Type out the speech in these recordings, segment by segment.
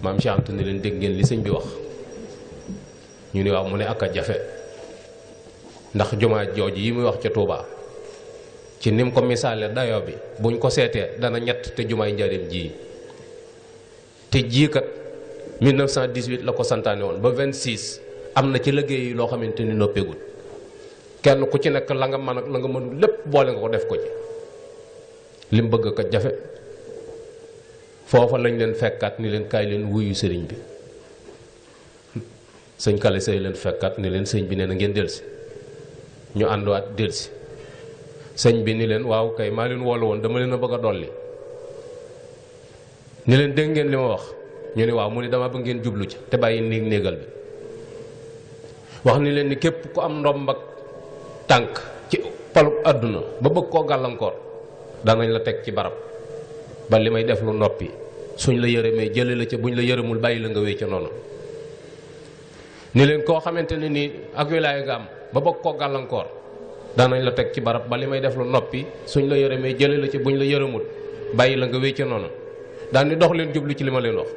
maam Cheikh Anta ni leen dégg ngeen li sëñ bi wax ñu ni waaw mu ne ak a jafe ndax jumaa jooju yi muy wax ca Touba ci nim ko misaale dayo bi buñ ko seetee dana ñett te jumaay njaareem ji te jii kat 1918 la ko santaane woon ba 26 am na ci liggéey yi loo xamante ni noppeegul kenn ku ci nekk la nga mën ak la nga mënul lépp boole nga ko def ko ci lim bëgg ko jafe foofa lañ leen fekkaat ni leen kaay leen wuyu sëriñ bi sëñ Kale Sey leen fekkaat ni leen sëñ bi nee na ngeen delsi ñu ànduwaat delsi sëñ bi ni leen waaw kay maa leen woolu woon dama leen a bëgg a dolli ni leen dégg ngeen li ma wax ñu ni waaw mu ni dama bëgg ngeen jublu ci te bàyyi néegal bi wax ni leen ni képp ku am ndomb ak tànk ci palu àdduna ba bëgg koo gàllankoor danañ la teg ci barab ba li may def lu noppi suñ la yërëmee jële la ca buñ la yërëmul bàyyi la nga wéy ca noonu ni leen koo xamante ne nii ak wilaaya nga am ba bëgg koo gàllankoor danañ la teg ci barab ba li may def lu noppi suñ la yërëmee jële la ca buñ la yërëmul bàyyi la nga wéy ca noonu daan ni dox leen jublu ci li ma leen wax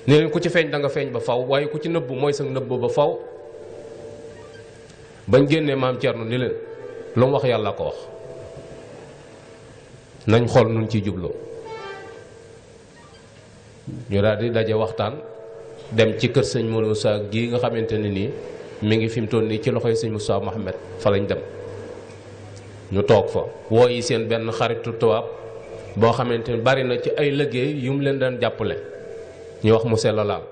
ni leen ku ci feeñ da nga feeñ ba faw waaye ku ci nëbbu mooy sa nëbbu ba faw bañ génnee maam Thierno ni leen lu mu wax yàlla ko wax nañ xool nun ciy jubloo ñu daal di daje waxtaan dem ci kër sëñ Moussa gii nga xamante ne nii mi ngi fi mu toll nii ci loxoy sëñ Moussa Mohamed fa lañ dem ñu toog fa woo yi seen benn xaritu tubaab boo xamante ni bari na ci ay liggéey yu mu leen daan jàppale ñu wax monsieur Lalaal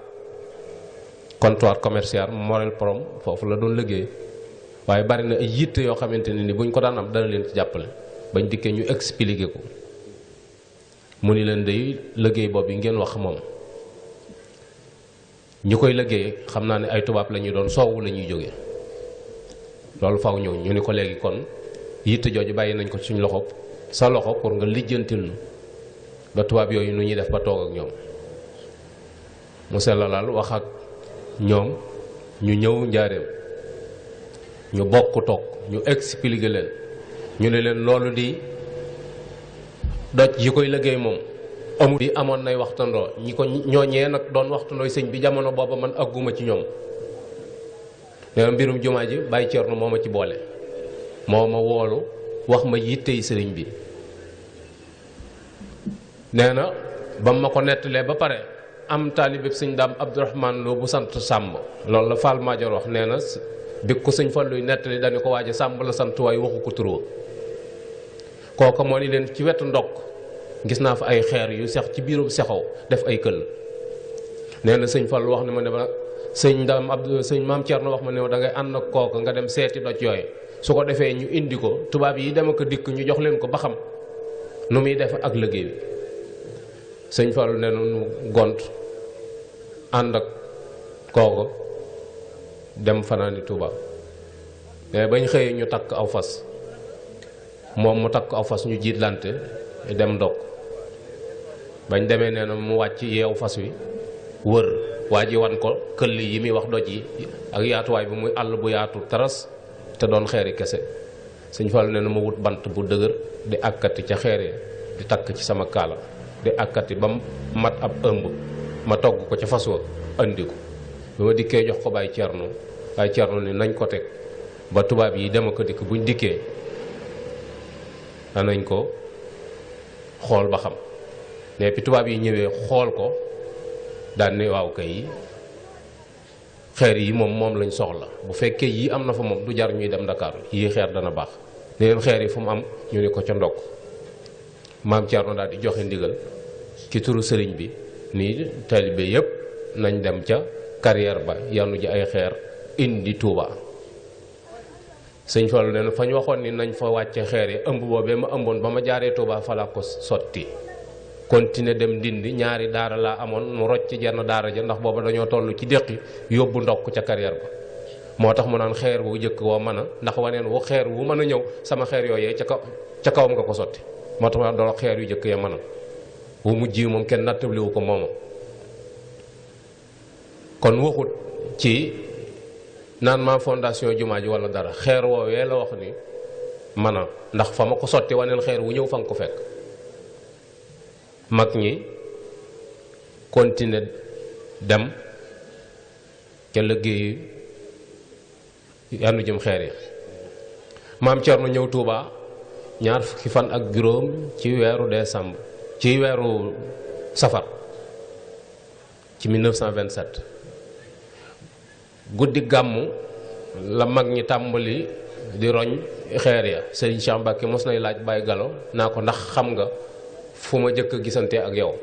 comptoir commercial Morel Prom foofu la doon liggéey waaye bari na ay yitte yoo xamante ne ni buñ ko daan am dana leen ci jàppale bañ dikkee ñu expliqué ko mu ni leen day liggéey boobu yi ngeen wax moom ñu koy liggéey xam naa ne ay tubaab la ñuy doon soowu la ñuy jógee loolu faw ñëw ñu ni ko léegi kon yitte jooju bàyyi nañ ko suñ loxo sa loxo pour nga lijjantil nu ba tubaab yooyu nu ñuy def ba toog ak ñoom monsieur Lalaal wax ak ñoom ñu ñëw njaareem ñu bokk toog ñu expliqué leen ñu ne leen loolu di doj yi koy liggéey moom amul bi amoon nay waxtandoo ñi ko ñooñee nag doon waxtandooy sëñ bi jamono booba man agguma ci ñoom nee na mbirum jumaa ji Baye Thierno moo ma ci boole moo ma woolu wax ma yittey sëriñ bi nee na ba ma ko nettalee ba pare am taalibe sëñ Daam Abdourahmane Lo bu sant Sàmb loolu la Fall Madior wax nee na bi ko sëñ Falluy nettali dañu ko waaje Sàmb la sant waaye waxu ko turoo kooku moo ni leen ci wetu ndokk gis naa fa ay xeer yu sex ci biirum sexaw def ay këll nee na sëñ Fallu wax ne ma ne ma sëñ Daam Abdou sëñ Maam Thierno wax ma ne da ngay ànd ak kooku nga dem seeti doj yooyu su ko defee ñu indi ko tubaab yi dem ak dikk ñu jox leen ko ba xam nu muy def ak liggéey bi sëñ Fallu nee na nu gont ànd ak kooku dem fanaani Tuuba mais bañ xëyee ñu takk aw fas moom mu takk aw fas ñu jiitlante dem ndokk bañ demee nee na mu wàcc yeew fas wi wër waa ji wan ko këll yi muy wax doj yi ak yaatuwaay bi muy àll bu yaatu taras te doon xeeri kese sëñ Fallu nee na ma wut bant bu dëgër di akkati ca xeer di takk ci sama kaala di akkati ba mat ab ëmb ma togg ko ca fas wa andi ko bi ma dikkee jox ko Baye Thierno ni nañ ko teg ba tubaab yi dem ko dikk buñ dikkee danañ ko xool ba xam ne bi tubaab yi ñëwee xool ko daan ne waaw kay xeer yi moom lañ soxla bu fekkee yii am na fa moom du jar ñuy dem Dakar yii xeer dana baax ne leen xeer yi fu mu am ñu ne ko ca ndokk maam Thierno daal di joxe ndigal ci turu sëriñ bi nii taalibe yépp nañ dem ca carrière ba yanu ji ay xeer indi Touba sëñ Fallu nee na fa ñu waxoon ni nañ fa wàcce xeer yi ëmb boobee ma ëmboon ba ma jaaree Touba fa laa ko sotti continuer dem Ndindi ñaari daara laa amoon mu rocc ci jenn daara ja ndax booba dañoo toll ci déqi yóbbu ndokk ca carrière ba moo tax mu naan xeer wu jëkk woo mën a ndax waneen wu xeer wu mën a ñëw sama xeer yooyee ca kawam nga ko sotti moo tax ma doon xeer yu jëkk ya mën a wu mujj moom kenn nattabliwu ko mooma kon waxut ci naan ma fondation jumaa ji wala dara xeer woowee la wax ni mën a ndax fa ma ko sotti waneen xeer wu ñëw fa nga ko fekk mag ñi continuer dem ca liggéey yanu jëm xeer yi. maam Cerno ñëw Touba ñaar fukki fan ak juróom ci weeru décembre ci weeru safar ci 1927 guddi gàmmu la mag ñi tàmbali di roñ xeer ya. Serigne Cheikh Mbacke mos nay laaj Baye Gallo naa ko ndax xam nga fu ma jëkk a gisante ak yow.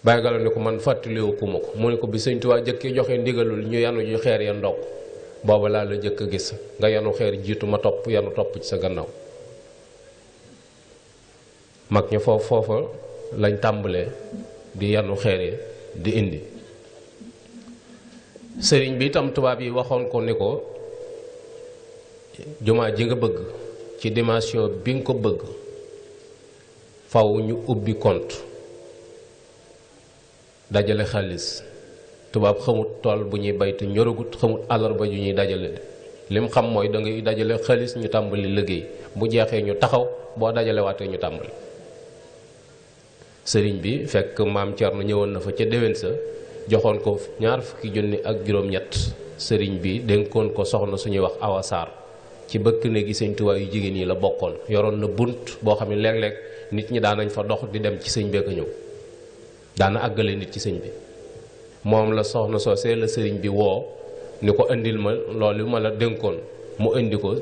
Baye Gallo ni ko man fàttaliwu ku ma ko. mu ne ko bi Sëñ Tuubaa jëkkee joxe ndigalul ñu yanu ju xeer ya ndokk booba laa la jëkk a gis nga yanu xeer jiitu ma topp yanu topp ci sa gannaaw. mag ña foofa lañ tàmbalee di yanu xeer yi di indi. sëriñ bi itam tubaab yi waxoon ko ni ko jumaa ji nga bëgg ci dimension bi nga ko bëgg faw ñu ubbi compte dajale xaalis. tubaab xamut tool bu ñuy baytu ñoragut, xamut àllarba ju ñuy dajale. lim xam mooy da ngay dajale xaalis ñu tàmbali liggéey bu jeexee ñu taxaw boo dajale waatee ñu tàmbali. sëriñ bi fekk maam Cerno ñëwoon na fa ca déwén sa joxoon ko 20 fukki junni ak juróom-ñett. sëriñ bi dénkoon ko soxna suñuy wax Awa Sarr ci bëkk néegi Sëñ Tuubaa yu jigéen yi la bokkoon. yoroon na bunt boo xam ne léeg-léeg nit ñi daanañ fa dox di dem ci sëñ bi ak ñëw daana àggale nit ci sëñ bi. moom la soxna soosee la sëriñ bi woo ni ko indil ma loolu ma la dénkoon mu indi ko.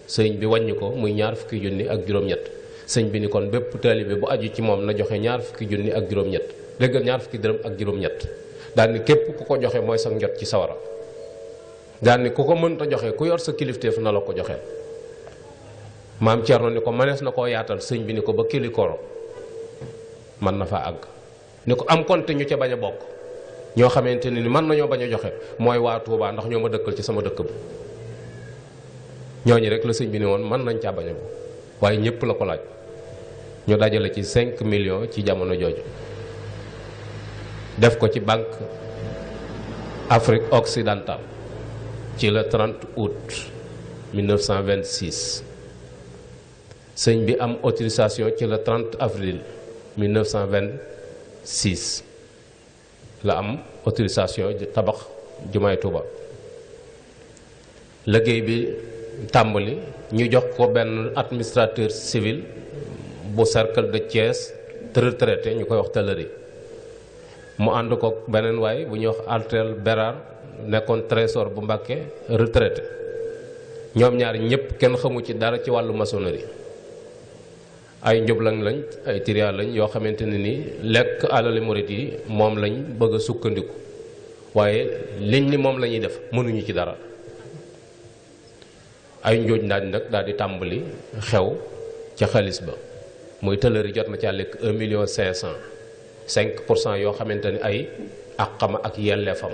sëriñ bi wàññi ko muy 20 fukki junni ak juróom-ñett. sëñ bi ni kon bépp taalibe bu aju ci moom na joxe 20 fukki junni ak juróom-ñett déggal 20 fukki dërëm ak juróom-ñett. daal ni képp ku ko joxe mooy sa njot ci sawara. daal ni ku ko mënta joxe ku yor sa kilifteef na la ko joxe. maam Cerno ni ko mënees na koo yaatal. sëñ bi ni ko ba Kilikoro mën na faa àgg. ni ko am konte ñu ca bañ a bokk ñoo xamante ni mën nañoo bañ a joxe mooy waa Touba ndax ñoo ma dëkkal ci sama dëkk bi. ñooñu rek la sëñ bi ni woon mën nañ caa bañ a bokk waaye ñëpp la ko laaj. ñu dajale ci 5 millions ci jamono jooju def ko ci banque Afrique occidentale ci le 30 août 1926. sëñ bi am autorisation ci le 30 avril 1926 la am autorisation tabax jumaay Touba. liggéey bi tàmbali ñu jox ko benn administrateur civil bu cercle de Thiès retraité ñu koy wax Tëlëri. mu ànd ko beneen waay bu ñuy wax Altel Bérard nekkoon trésor bu Mbàkke retraité. ñoom ñaar ñëpp kenn xamu ci dara ci wàllu maçonnerie. ay njublaŋ lañ ay tiriyaa lañ yoo xamante ne ni lekk alali murit yi moom lañ bëgg a sukkandiku waaye liñ ni moom la ñuy def mënuñu ci dara. ay njooj ndaaj nag daal di tàmbali xew ca xaalis ba muy Tëlëri jot na ca lekk 1,5 5% yoo xamante ni ay àqama ak yelleefam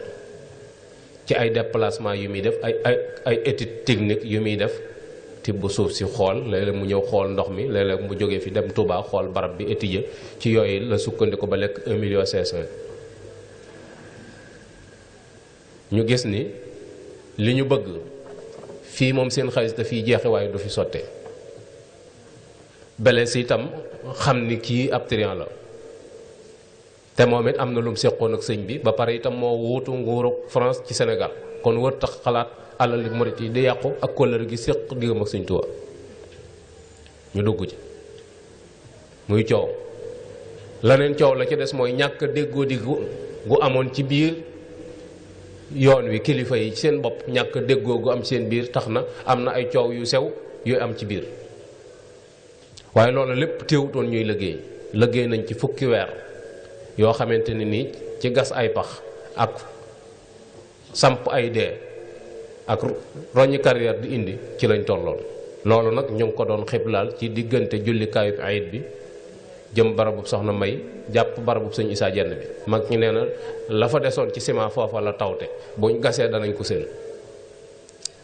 ci ay déplacement yu muy def ay étude technique yu muy def. tibb suuf si xool léeg-léeg mu ñëw xool ndox mi léeg-léeg mu jógee fi dem Touba xool barab bi étudier ci yooyu la sukkandiku ba lekk 1,5 ñu gis ni li ñu bëgg fii moom seen xaalis dafiy jeexe waaye du fi sottee. bele si itam xam ni kii ab trian la te moom it am na lu mu seqoon ak sëñ bi ba pare itam moo wuutu nguuru France ci Sénégal kon wër tax xalaat alali murit yi di yàqu ak kóllëre gi séq diggam ak Sëñ Tuubaa. ñu dugg ci muy coow. laneen coow la ci des mooy ñàkk déggoo di gu amoon ci biir yoon wi kilifa yi seen bopp ñàkk déggoo gu am seen biir tax na am na ay coow yu sew yooyu am ci biir. waaye loolu lépp teewutoon ñuy liggéey nañ ci fukki weer yoo xamante ne ni ci gas ay pax ak samp ay dee ak roñi carrière di indi ci lañ tolloon. loolu nag ñu ngi ko doon xiblaal ci diggante jullikaayu ayit bi jëm barabu soxna May jàpp barabu sëñ Isaa Jenn bi mag ñi nee na la fa desoon ci ciment foofa la tawte buñ gasee danañ ko seen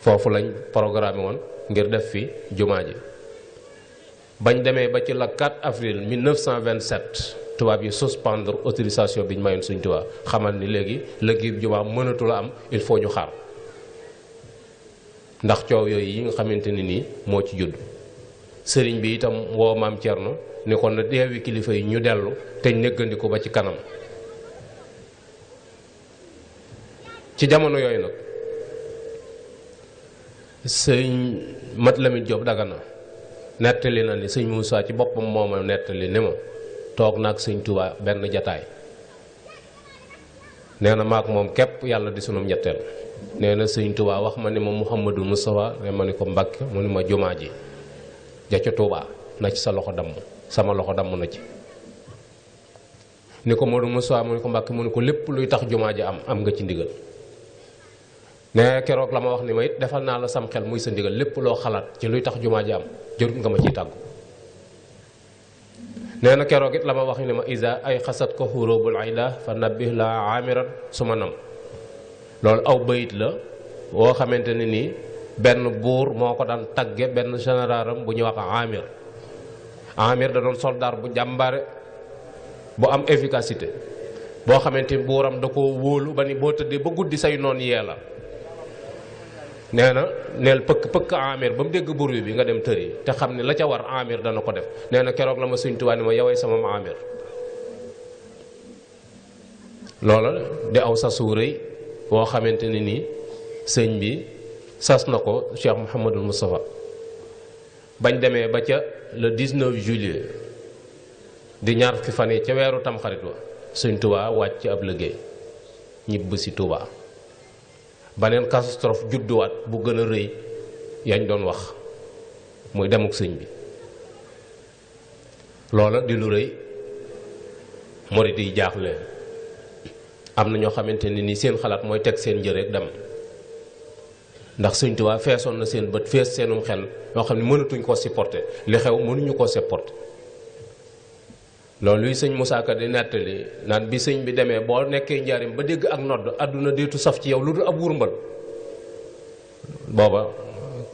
foofu lañ programme woon ngir def fi jumaa ji. bañ demee ba ci la 4 avril 1927 tubaab yi suspendre autorisation bi ñu mayoon Sëñ Tuubaa xamal ni léegi liggéey jumaa mënatu la am il faut ñu xaar ndax coow yooyu yi nga xamante ne nii moo ci judd. sëriñ bi itam woo maam Cerno ni kon na deewi kilifa yi ñu dellu te néggandiku ba ci kanam. ci jamono yooyu nag sëñ Mat Lamin Jóob Dagana nettali na ni sëñ Muusaa ci boppam moo ma nettali ni ma toog naag sëñ Tuubaa benn jataay nee na maak moom képp yàlla di sunum ñetteel. nee na sëñ Tuubaa wax ma ni ma Muhammadul Mustafa ne ma ni ko Mbàkke mu ni ma jumaa ji ja ca Tuubaa na ci sa loxo damm sama loxo damm na ci. ni ko Modou Mustafa mu ni ko Mbàkke mu ni ko lépp luy tax jumaa ji am nga ci ndigal. ne keroog la ma wax ni ma it defal naa la sam xel muy sa ndigal lépp loo xalaat ci luy tax jumaa ji am jërut nga ma ciy tàggu. nee na keroog it la ma wax ni ma isa ay xasat ko xuróobul ayda fa nabbih la amiran su ma nam. loolu aw bayit la woo xamante ne nii benn buur moo ko daan tagge benn généralam bu ñuy wax Amir da doon soldaar bu jàmbare bu am efficacité boo xamante ni buuram da ko wóolu ba ni boo tëddee ba guddi say noon yee la. nee na neel pëkk Amir ba mu dégg buur bi nga dem tëri te xam ne la ca war Amir dana ko def. nee na keroog la ma Sëñ Tuubaa ni ma yowee sama Amir. loola di aw sasu rëy boo xamante ne nii sëñ bi sas na ko Cheikh Mouhamadul Moustapha. bañ demee ba ca le 19 juillet di ñaar fi fan yi ca weeru tamxarit wa Sëñ Tuubaa wàcc ab liggéey ñibb si Tuubaa. baneen catastrophe judduwaat bu gën a rëy yañ doon wax muy demuk sëñ bi. loola di lu rëy murid yi jaaxle am na ñoo xamante ne ni seen xalaat mooy teg seen njëreeg dem ndax Sëñ Tuubaa feesoon na seen bët fees seenum xel yoo xam ne mënatuñ koo supporter li xew mënuñu koo supporter. loolu luy sëñ Moussa Ka di nettali naan bi sëñ bi demee boo nekkee njaarim ba dégg ak nodd àdduna deetu saf ci yow lu dul ab wurmbal. booba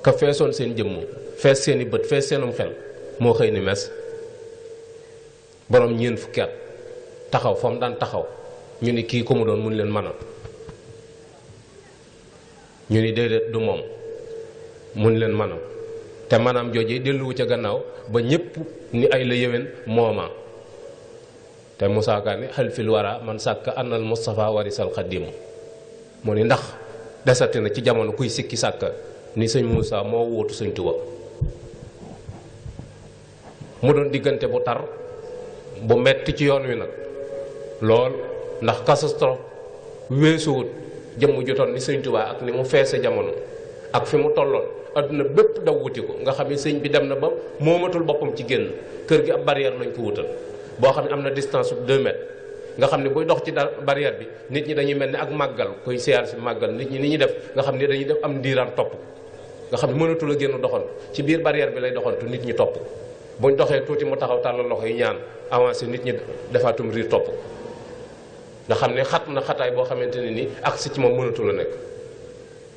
ka feesoon seen jëmm fees seeni bët fees seenum xel moo xëy ni mes borom ñeent fukki at taxaw fa mu daan taxaw ñu ni kii ko mu doon mun leen mën a ñu ni déedéet du moom mun leen mën a te maanaam jooje delluwu ca gannaaw ba ñépp ni ay la yéwén mooma te Moussa Ka ne xel fil wara man sàkk annal Moustapha warisal xaddimu mu ni ndax desati na ci jamono kuy sikki sàkk ni sëñ Moussa moo wóotu sëñ Tuubaa. mu doon diggante bu tar bu metti ci yoon wi nag lool ndax catastrophe weesuwut jëmm jotoon ni sëñ Tuubaa ak ni mu feese jamono ak fi mu tolloon adduna bépp daw wuti ko nga xam ne sëñ bi dem na ba moomatul boppam ci génn kër gi ab barrière lañ ko wutal boo xam ne am na distance bu 2 mètres nga xam ne buy dox ci barrière bi nit ñi dañuy mel ni ak màggal koy siyaar si màggal nit ñi ni ñuy def nga xam ne dañuy def am ndiiraan topp nga xam ne mënatul a génn doxantu ci biir barrière bi lay doxantu nit ñi topp buñ doxee tuuti mu taxaw tàllal loxo yi ñaan avancé nit ñi defaatum riir topp nga xam ne xat na xataay boo xamante ne ni agsi ci moom mënatul a nekk.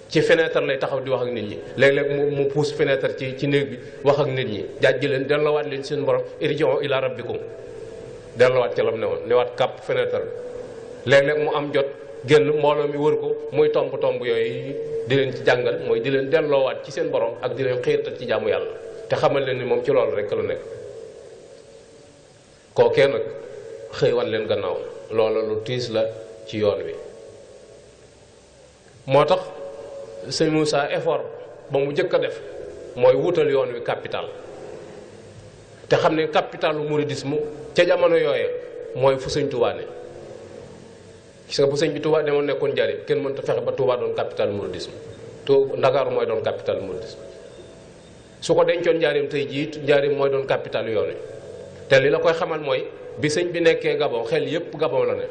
ci fenêtre lay taxaw di wax ak nit ñi léeg-léeg mu pousse fenêtre ci néeg bi wax ak nit ñi jàjj leen delloowaat leen seen borom irji'u ila rabbikum delloowaat ca lam ne woon newaat kàpp fenêtre bi léeg-léeg mu am jot génn mbooloo mi wër ko muy tomb yooyu di leen ci jàngal mooy di leen delloowaat ci seen borom ak di leen xiirtal ci jaamu yàlla te xamal leen ni moom ci loolu rek la nekk. kookee nag xëy wan leen gannaaw loola lu tiis la ci yoon wi moo tax sëñ Moussa effort ba mu njëkk a def mooy wutal yoon wi capital te xam ne capitalu mouridisme ca jamono yooye mooy fu sëñ Touba ne gis nga bu sëñ bi Touba demoon nekkoon njariñ kenn mënta fexe ba Touba doon capital mouridisme Ndakaaru mooy doon capital mouridisme su ko dencoon njaarim tey jii njaarim mooy doon capital yoon wi te li la koy xamal mooy bi sëñ bi nekkee Gabon xel yépp Gabon la ne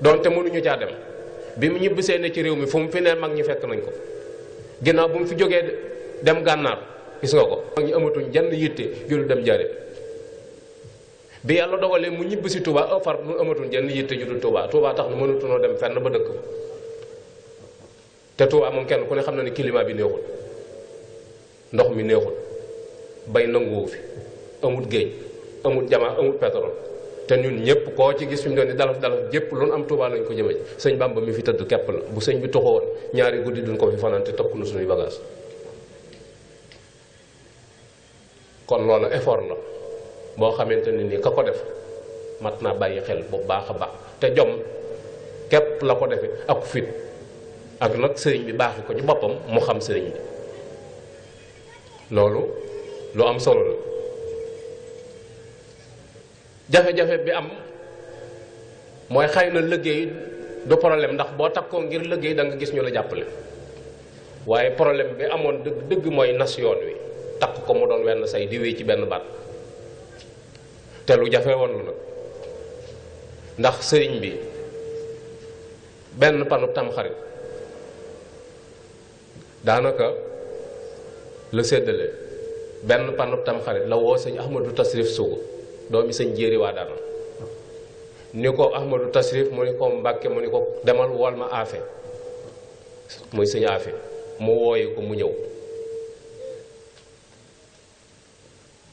doonte mënuñu caa dem bi mu ñibbisee ne ci réew mi fu mu fi ne mag ñi fekk nañ ko ginnaaw bu mu fi jógee dem gànnaar gis nga ko mag ñi amatuñ jenn yitte julu dem njaarim bi yàlla dogalee mu ñibbisi Touba far mu amatuñ jenn yitte julu Touba tax na mënatunoo dem fenn ba dëkk te Touba moom kenn ku ne xam na ni climat bi neexul ndox mi neexul bay nanguwu fi amul géej amul jamaa amul pétrole te ñun ñëpp koo ci gis fi mu doon ni dalaf jépp lu am Touba lañ ko jëme sëñ Bamba mi fi tëdd képp la bu sëñ bi toxowoon ñaari guddi duñ ko fi fanaan te topp na suñuy bagage kon loolu effort la boo xamante ne ni ka ko def mat naa bàyyi xel bu baax a baax te jom képp la ko defee ak fit ak nag sëriñ bi baaxi ko ci boppam mu xam sëriñ bi loolu lu am solo la. jafe-jafe bi am mooy xëy na liggéey du problème ndax boo takkoo ngir liggéey da nga gis ñu la jàppale waaye problème bi amoon dëgg mooy nas yoon wi takk ko mu doon wenn say di wéy ci benn baat te lu jafe woon la nag ndax sëriñ bi benn panu tamxarit daanaka la séddale benn panu tamxarit la woo sëñ Ahmadou Tasrif Sougou doomi sëñ jéeri waa dana ni ko Ahmadou Tasrif mu ni ko Mbàkke mu ni ko demal wool ma aafe muy sëñ aafe mu wooyi ko mu ñëw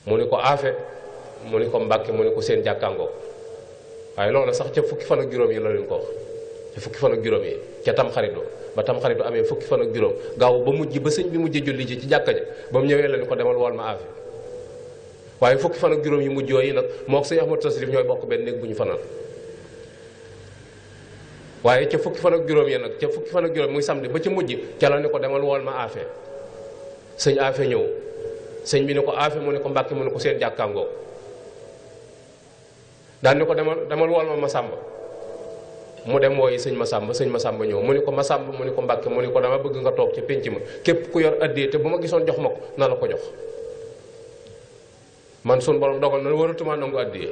mu ni ko aafe mu ni ko Mbàkke mu ni ko seen jàkkaangoo waaye loolu sax ca fukki fan ak juróom yi la leen ko wax ca fukki fan ak juróom yi ca tamxaritu ba tamxaritu amee fukki fan ak juróom gaaw ba mujj ba sëñ bi mujj julli ji ci jàkka ja ba mu ñëwee la ni ko demal wool ma aafe waaye fukki fan ak juróom yu mujj yooyu nag moo ko sëñ Ahmadou Tasrif ñooy bokk benn néeg bu ñu fanaan waaye ca fukki fan ak juróom yi nag ca fukki fan ak juróom muy samedi ba ca mujj ca la ni ko demal wool ma aafe sëñ aafe ñëw sëñ bi ni ko aafe mu ni ko Mbàkke mu ni ko seen jàkkaangoo daan ni ko demal wool ma Masamba mu dem wooyi sëñ Masamba ñëw mu ni ko Masamba mu ni ko Mbàkke mu ni ko dama bëgg nga toog ca pénc ma képp ku yor addee te bu ma gisoon jox ma ko na la ko jox man sun borom dogal na waratuma nangu addee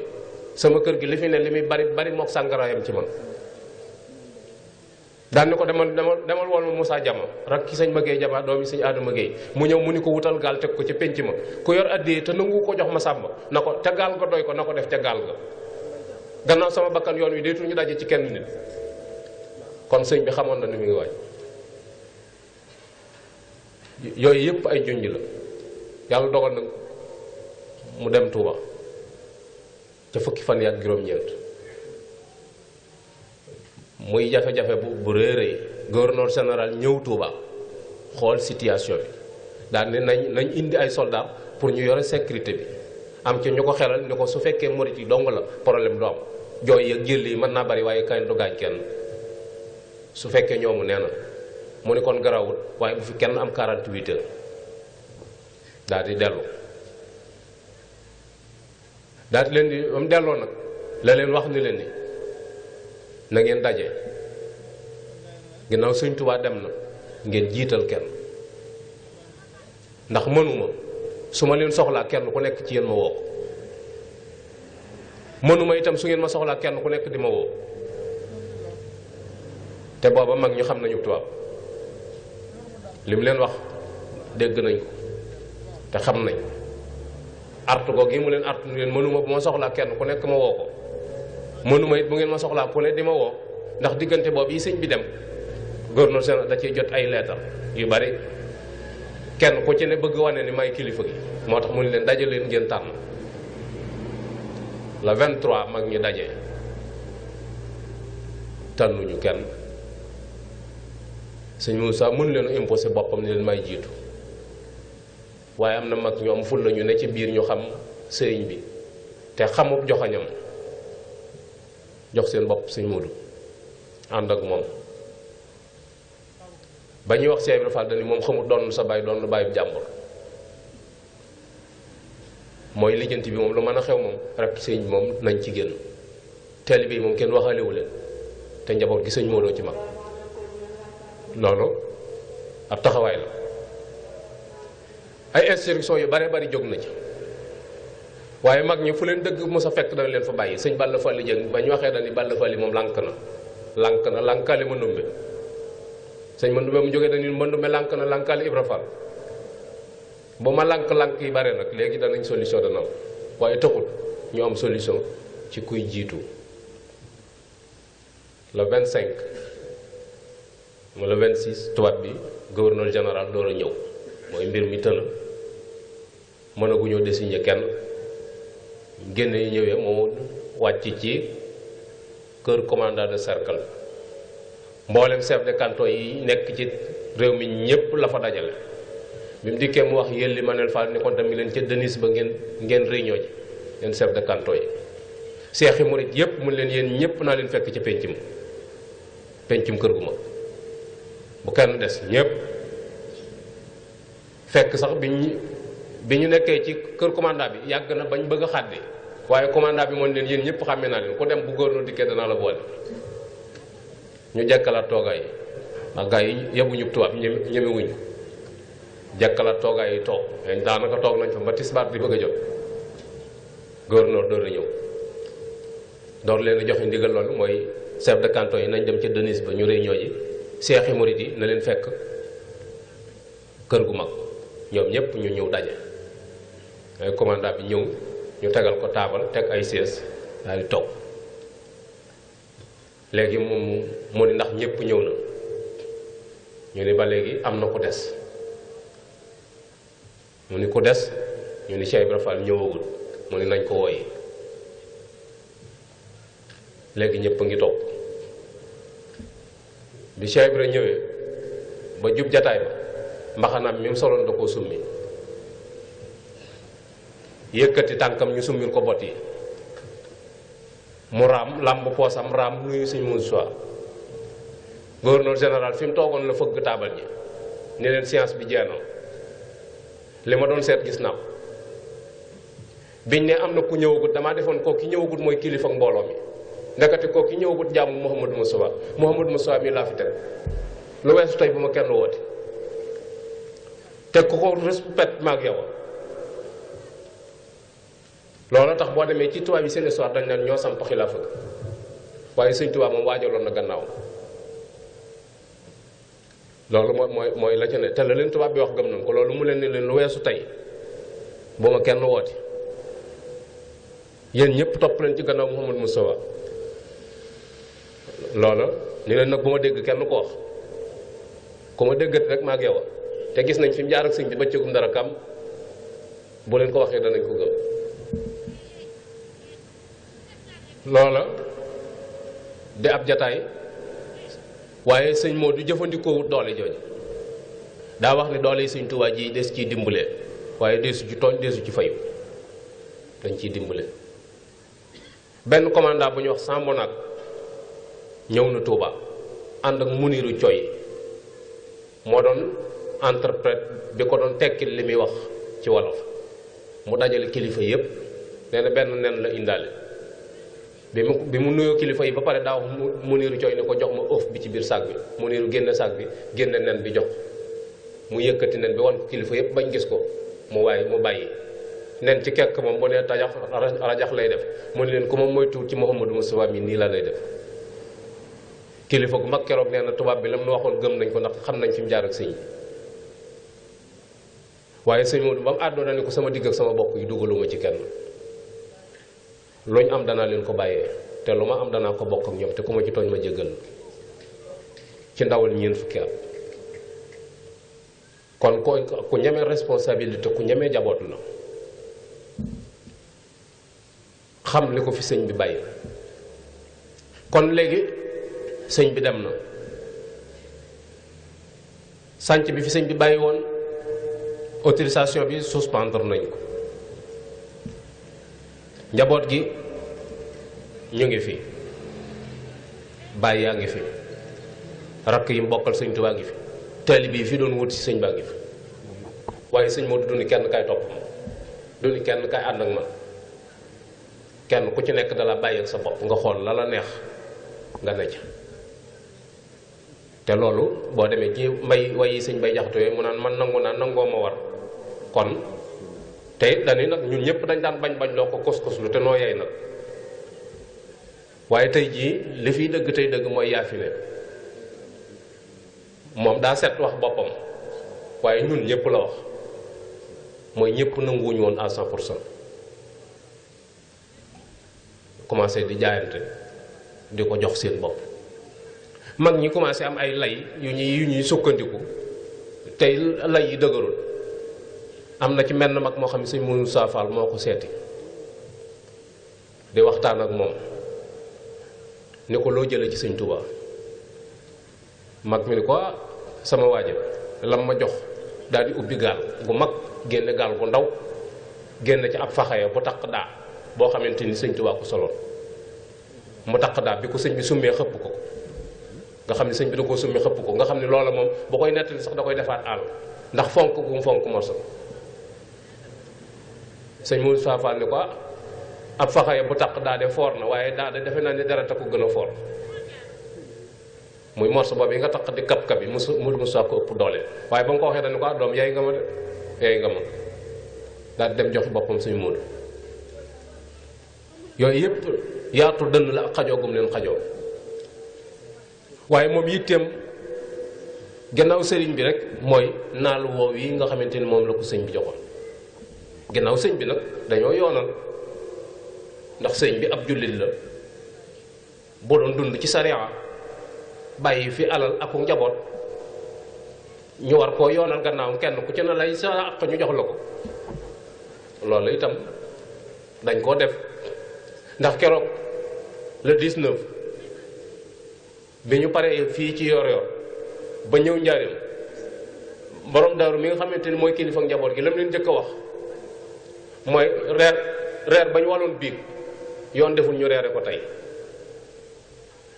sama kër gi li fi ne li muy bari mook sàngaraayam ci man daan ni ko demal wool ma Moussa Jama rak ki sëñ Maguette Jama doomi sëñ Adama Gueye mu ñëw mu ni ko wutal gaal teg ko ca pénc ma ku yor addee te nangu ko jox Masamba na ko te gaal ga doy ko na ko def ca gaal ga gannaaw sama bakkan yoon wi deetu ñu daje ci kenn nit kon sëñ bi xamoon na ni mu ngi waaj yooyu yëpp ay junj la yàlla dogal na mu dem Touba ca fukki fan yi ak juróom-ñeent muy jafe-jafe bu rëy gouverneur général ñëw Touba xool situation bi daal ne nañ indi ay soldats pour ñu yore sécurité bi am ci ñu ko xelal ni ko su fekkee murit yi dong la problème du am jooy ak jël yi mën naa bari waaye kañ du gaañ kenn su fekkee ñoomu nee na mu ni kon garawut waaye bu fi kenn am 48 heures daal di dellu daal di leen di am delloo nag la leen wax ni leen ni na ngeen daje ginnaaw Sëñ Tuubaa dem na ngeen jiital kenn ndax mënuma su ma leen soxlaa kenn ku nekk ci yéen ma woo ko mënuma itam su ngeen ma soxlaa kenn ku nekk di ma woo te booba mag ñu xam nañu tubaab li mu leen wax dégg nañ ko te xam nañ artu ko gi mu leen artu ni leen mënuma bu ma soxlaa kenn ku nekk ma woo ko mënuma it bu ngeen ma soxlaa ku ne di ma woo ndax diggante boobu yi sëñ bi dem gouverneur général da ciy jot ay leetar yu bari kenn ku ci ne bëgg wane ni may kilifa gi moo tax mu ne leen daje leen ngeen tànn le 23 mag ñi daje tànnuñu kenn sëñ Moussa mënu leen imposé boppam ni leen may jiitu waaye am na mag ñu am ful la ñu ne ci biir ñu xam sëriñ bi te xamub joxañam jox seen bopp sëñ Modou ànd ak moom ba ñuy wax Cheikh Ibrahima Fall dañu moom xamul doon sa baay doon lu bàyyi jàmbur mooy lijjanti bi moom lu mën a xew moom rek sëñ moom nañ ci génn taalibe yi moom kenn waxaalewu leen te njaboot gi sëñ Modou ci mag loolu ab taxawaay la ay instruction yu bare bari jóg na ci waaye mag ñi fu leen dëgg mos a fekk dana leen fa bàyyi sëñ Balla Fall jëng ba ñu waxee dañu Balla Fall moom lànk na lànkaale ma ndumbe sëñ ma ndumbe mu jógee dañu ma ndumbe lànk na lànkaale Ibra Fall bu ma lànk yi bare nag léegi danañ solution dana am waaye taxul ñu am solution ci kuy jiitu le 25 mu le 26 tubaab bi gouverneur général door a ñëw mooy mbir mi tëna mënaguñoo désigner kenn génne yi ñëwee moo wàcc ci kër commandant de cercle mboolem chef de canton yi nekk ci réew mi ñépp la fa dajale bi mu dikkee mu wax yéen li Manel Fall ni kon tamit leen ca Denis ba ngeen réunion ji ngeen chef de canton yi seexi murit yépp mun leen yéen ñëpp naa leen fekk ca pencum kër gu mag bu kenn des ñëpp fekk sax bi ñu nekkee ci kër commandant bi yàgg na bañ bëgg a xàddi waaye commandant bi moom leen yéen ñëpp xàmmee naa leen ku dem bu gouverneur dikkee danaa la boole ñu jekkalaat toogaay yi ndax gaa yi yebuñu tubaab ñemewuñu jekkalaat toogaay yi toog daanaka toog nañ fa ba tisbaar di bëgg a jot gouverneur door a ñëw door leen a joxe ndigal loolu mooy chef de canton yi nañ dem ca Denis ba ñu réunion ji seexi murit yi na leen fekk kër gu mag ñoom ñëpp ñu ñëw daje ay commandant bi ñëw ñu tegal ko taabal teg ay siège daal di toog léegi mu ni ndax ñëpp ñëw na ñu ni ba léegi am na ku des mu ni ku des ñu ni Cheikh Ibra Fall ñëwagul mu ni nañ ko wooyi léegi ñëpp a ngi toog bi Cheikh Ibra ñëwee ba jub jataay ba mbaxanaam mi mu soloon da koo summi yëkkati tànkam ñu summil ko bot yi mu raam làmb poosam raam nuyu Sëñ Muusaa gouverneur général fi mu toogoon la fëgg taabal ji ni leen séance bi jeex na li ma doon seet gis naa ko biñ ne am na ku ñëwagut damaa defoon koo ki ñëwagut mooy kilifa ak mbooloo mi ndekete koo ki ñëwagut jaamu Mouhamadou Moustapha mi laa fi teg lu weesu tey bu ma kenn woote teg ko respect maag yow loolu tax boo demee ci tubaab yi seen histoire dañ naan ñoo samp xilaafa ga waaye Sëñ Tuubaa moom waajaloon na gannaaw loolu mooy la ca ne te la leen tubaab bi wax gëm nañ ko loolu mu leen ni leen lu weesu tey bu ma kenn woote yéen ñëpp topp leen ci gannaaw Mouhamadou Moustapha loola ni leen nag bu ma dégg kenn ko wax ku ma déggati rek maag yow te gis nañ fi mu jaar ak sëñ bi bëccëgum dara kam bu leen ko waxee danañ ko gëm loola di ab jataay waaye sëñ moo du jëfandikoo doole jooju daa wax ni doole yi Sëñ Tuubaa ji des ciy dimbale waaye deesu ci tooñ deesu ci fayu dañ ciy dimbale benn commandant bu ñuy wax Sambonac ñëw na Touba ànd ak Muniru Coy moo doon interprète bi ko doon tekkil li muy wax ci wolof mu dajale kilifa yépp nee na benn nen la indaale bi mu nuyoo kilifa yi ba pare daa wax Muniru Coy ni ko jox ma ëf bi ci biir sac bi Muniru génne sac bi génne nen bi jox mu yëkkati nen bi wan ko kilifa yépp bañ gis ko mu bàyyi nen ci kekk moom bu nee tajax rajax lay def mu ne leen ku moom mooy tuur ci Mouhamadou Moustapha mi nii la lay def kilifa gu mag keroog nee na tubaab bi la mu waxoon gëm nañ ko ndax xam nañ fi mu jaar ak sëñ waaye sëñ Modou ba mu àddoo na ni ko sama digg ak sama bokk yi dugaluma ci kenn luñ am danaa leen ko bàyyee te lu ma am danaa ko bokk ak ñoom te ku ma ci tooñ ma jéggal ci ndawal ñeent fukki at kon ku ñemee responsabilité ku ñemee jaboot la xam li ko fi sëñ bi bàyyi kon léegi sëñ bi dem na sànc bi fi sëñ bi bàyyi woon autorisation bi suspendre nañ ko njaboot gi ñu ngi fi bàyyi yaa ngi fi rakk yi mbokkal sëñ Tuubaa ngi fi taalibe yi fi doon wut si sëñ baa ngi fi waaye sëñ moo du ni kenn kay topp ma du ni kenn kay ànd ak man kenn ku ci nekk dala bàyyi ak sa bopp nga xool la la neex nga ne ca te loolu boo demee ci mbay wayi sëñ bay jaxatu yooyu mu naan man nangu naa nangoo ma war kon te dañuy nag ñun ñëpp dañ daan bañ loo ko kos-kos lu te noo yey nag waaye tey jii li fiy dëgg tey dëgg mooy yaafi ne moom daa set wax boppam waaye ñun ñëpp la wax mooy ñëpp nanguwuñu woon à 100% commencé di jaayante di ko jox seen bopp mag ñi commencé am ay lay yu ñuy sukkandiku tey lay yi dëgërul am na ci menn mag moo xam ne sëñ Moussa Fall moo ko seeti di waxtaan ak moom ni ko loo jële ci sëñ Touba mag mi ni ko sama waajal lam ma jox daal di ubbi gaal gu mag génne gaal gu ndaw génn ci ab faxaya bu taq daa boo xamante ni sëñ Tuubaa ko soloon mu taq daa bi ko sëñ bi summee xëpp ko nga xam ne sëñ bi da koo summi xëpp ko nga xam ne loola moom bu koy nettali sax da koy defaat àll ndax fonk gu mu fonk morso sëñ Moussa Fall ni ko ab faxaya bu taq daa de foor na waaye daa de defe naa ne dara ko gën a foor muy morso boobu yi nga taq di kap-kap yi Moussa ko ëpp doole waaye ba nga ko waxee dañu ko doom yaay nga ma de yaay nga ma daal di dem jox boppam suñu Moodu yooyu yëpp yaatu dënn la ak xajoo gum leen xajoo waaye moom yitteem gannaaw sëriñ bi rek mooy naal woow yi nga xamante ni moom la ko sëñ bi joxoon gannaaw sëñ bi nag dañoo yoonal ndax sëñ bi ab jullit la boo doon dund ci sariya bàyyi fi alal ak njaboot ñu war koo yoonal gannaawam kenn ku ci na lay sa àq ñu jox la ko loolu itam dañ koo def ndax keroog le 19 bi ñu paree fii ci yor yor ba ñëw njaarim borom daaru mi nga xamante ni mooy kilifa ak njaboot gi la mu leen njëkk a wax mooy reer ba ñu waloon biig yoon deful ñu reere ko tey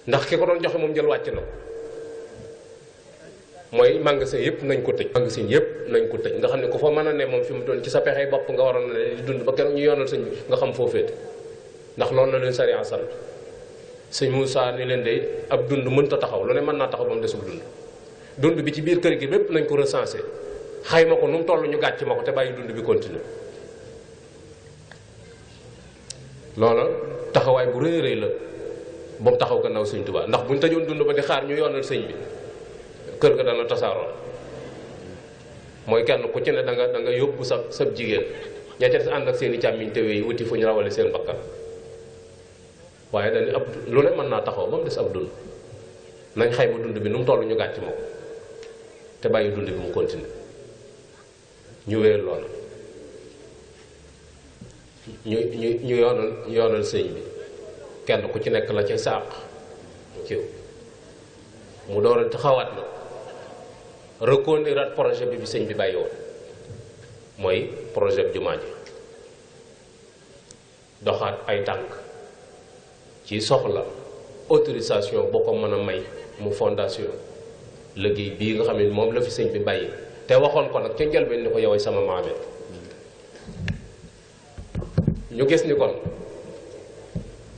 ndax ki ko doon joxe moom jël wàcc na mooy magasin yëpp nañ ko tëj magasin yëpp nañ ko tëj nga xam ne ku fa mën a ne moom fi mu doon ci sa pexey bopp nga waroon na di dund ba keroog ñu yoonal sëñ bi nga xam foo féete ndax loolu la leen sariya sant sëñ Moussa ni leen de ab dund mënta taxaw lu ne mën naa taxaw ba mu desub dund bi ci biir kër gi bépp nañ ko recensé xayma ko nu mu toll ñu gàcc ma ko te bàyyi dund bi continue loola taxawaay bu rëy rëy la ba mu taxaw gannaaw sëñ Tuubaa ndax buñ tëjoon dund ba di xaar ñu yoonal sëñ bi kër ga dana tasaaroo mooy kenn ku ci ne da nga yóbbu sa jigéen ña ca des ànd ak seen i càmmiñ te wéy wuti fu ñu rawale seen bakkan waaye dañu ab lu ne mën naa taxaw ba mu des ab dund nañ xayma dund bi nu mu toll ñu gàcc ma ko te bàyyi dund bi mu continue ñu wéyal lool ñu yoonal sëñ bi kenn ku ci nekk la ca sàq ci mu door a taxawaat na reconduire projet bi sëñ bi bàyyi woon mooy projet bi jumaa ji doxaat ay tànk ci soxla autorisation boo ko mën a may mu fondation liggéey bii nga xam ne moom la fi sëñ bi bàyyi te waxoon ko nag ca njëlbeen ni ko yoway sama maame ñu gis ni kon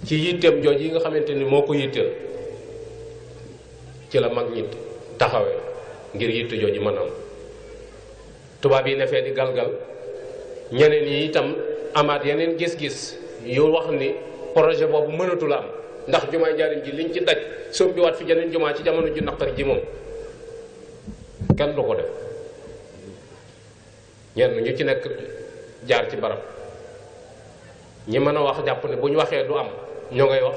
ci yitteem jooj yi nga xamante ni moo ko yitteel ci la mag ñi taxawee ngir yitte jooju mën a am tubaab yi ne fee di galgal ñeneen yi itam amaat yeneen gis-gis yu wax ni projet boobu mënatu la am ndax jumaay njaarim ji liñ ci daj sombi waat fi jeneen jumaa ci jamono ju naqari ji moom kenn du ko def ñenn ñu ci nekk jaar ci barab ñi mën a wax jàpp ne bu ñu waxee du am ñoo ngay wax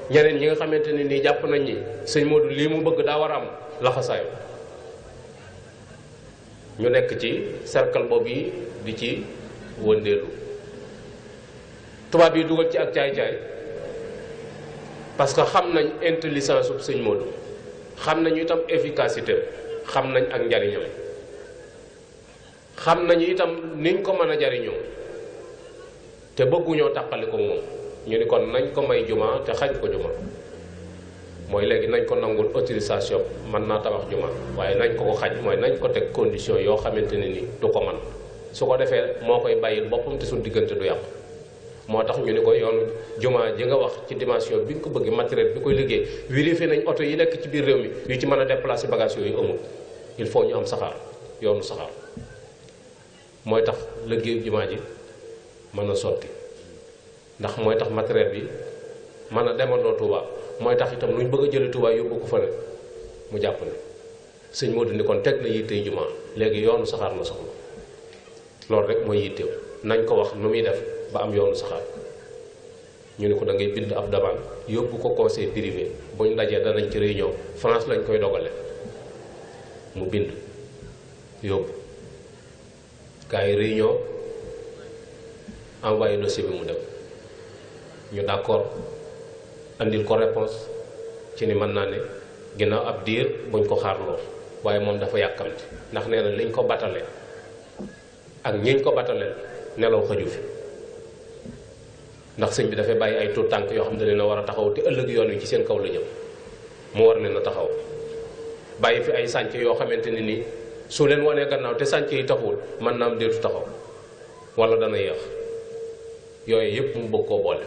ñeneen ñi nga xamante ne nii jàpp nañ ni sëñ Modou lii mu bëgg daa war a am laxasaayu ñu nekk ci cercle boobu yi di ci wëndeelu tubaab yi dugal ci ak caay-caay parce que xam nañ intelligence bu sëñ Modou xam nañu itam efficacité xam nañ ak njariñam xam nañu itam niñ ko mën a jariñoo te bëgguñoo tàqali ko moom ñu ni kon nañ ko may juma te xañ ko juma mooy léegi nañ ko nangul autorisation mën naa tabax juma waaye nañ ko xañ mooy nañ ko teg condition yoo xamante ne ni du ko man su ko defee moo koy bàyyil boppam te suñ diggante du yàqu moo tax ñu ni ko yoonu juma ji nga wax ci dimension bi nga ko bëgg matériel bi koy liggéey vérifié nañ oto yi nekk ci biir réew mi yu ci mën a déplacer bagage yooyu amul il faut ñu am saxaar yoonu saxaar mooy tax liggéeyu juma ji mën a sotti ndax mooy tax matériel bi mën a demandoo Touba mooy tax itam lu ñu bëgg a jële Touba yóbbu ko fa ne mu jàpp ne sëñ Modou ni kon teg na yittey jumaa léegi yoonu saxaar la soxla loolu rek mooy yittew nañ ko wax nu muy def ba am yoonu saxaar ñu ni ko da ngay bind ab demande yóbbu ko conseil privé bu ñu dajee danañ ci réunion France lañ koy dogale mu bind yóbbu gars yi réunion envoyé dossier bi mu dem ñu d'accord andil ko réponse ci ni mën naa ne ginnaaw ab diir buñ ko xaarloo waaye moom dafa yàkkamti ndax nee na liñ ko batale ak ñiñ ko batale nelaw xëju fi ndax sëñ bi dafay bàyyi ay tuut tànk yoo xam ne leen a war a taxaw te ëllëg yoon wi ci seen kaw la jëm mu war leen a taxaw bàyyi fi ay sànc yoo xamante ne nii su leen wanee gannaaw te sànc yi taxawul mën naa am déetu taxaw wala dana yéex yooyu yëpp mu bëgg koo boole